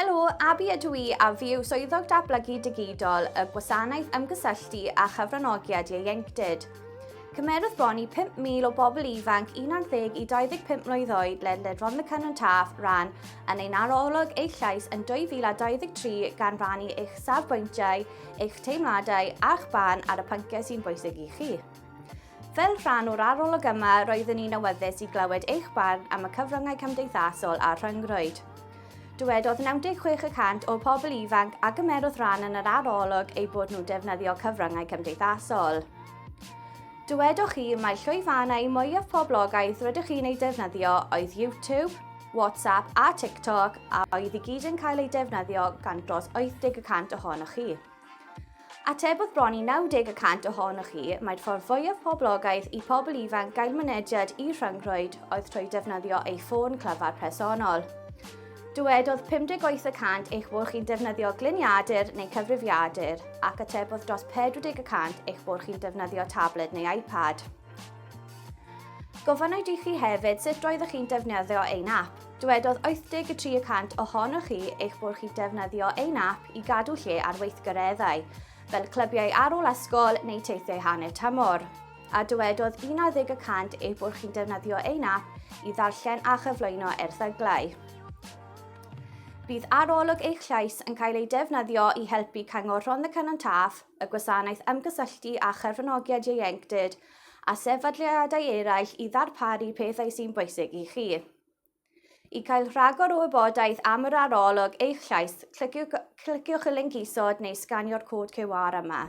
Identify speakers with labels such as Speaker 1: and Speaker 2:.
Speaker 1: Helo, Abi ydw i a fi yw Swyddog Datblygu Digidol y Gwasanaeth Ymgysylltu a Chyfranogiad Ieuenctid. Cymerodd bron i 5,000 o bobl ifanc 11 i 25 mlwydd oed ledled Rhondda Cynon Taf ran yn ein arolwg Eich Llais yn 2023 gan rannu eich safbwyntiau, eich teimladau a'ch barn ar y pynciau sy'n bwysig i chi. Fel rhan o'r arolwg yma, roeddwn i'n awyddus i glywed eich barn am y cyfryngau cymdeithasol a'r rhyngrwyd. Dywedodd 96 y cant o'r pobl ifanc a gymerodd ran yn yr arolwg eu bod nhw'n defnyddio cyfryngau cymdeithasol. Dywedwch chi mai llwyfannau mwyaf poblogaidd rydych chi'n eu defnyddio oedd YouTube, WhatsApp a TikTok a oedd i gyd yn cael eu defnyddio gan dros 80 y cant ohonoch chi. Atebodd bron i 90 y cant ohonoch chi mai'r ffordd fwyaf poblogaidd i pobl ifanc gael mynediad i'r rhyngrwyd oedd trwy defnyddio eu ffôn clyfar personol. Dywedodd 58 y cant eich bod chi'n defnyddio gliniadur neu cyfrifiadur ac atebodd dros 40 y cant eich bod chi'n defnyddio tabled neu iPad. Gofynnwyd i chi hefyd sut roeddech chi'n defnyddio ein ap. Dywedodd 83 y cant ohonoch chi eich bod chi'n defnyddio ein ap i gadw lle ar weithgareddau, fel clybiau ar ôl ysgol neu teithiau hanner tymor. A dywedodd 11 y cant eich bod chi'n defnyddio ein ap i ddarllen a chyflwyno erthyglau. Bydd arolwg Eich Llais yn cael ei defnyddio i helpu Cyngor Rhondda Cynon Taf, y Gwasanaeth Ymgysylltu â Chyfranogiad Ieuenctid a sefydliadau eraill i ddarparu pethau sy'n bwysig i chi. I cael rhagor o wybodaeth am yr arolwg Eich Llais, cliciwch, cliciwch y linc isod neu sganio'r cod QR yma.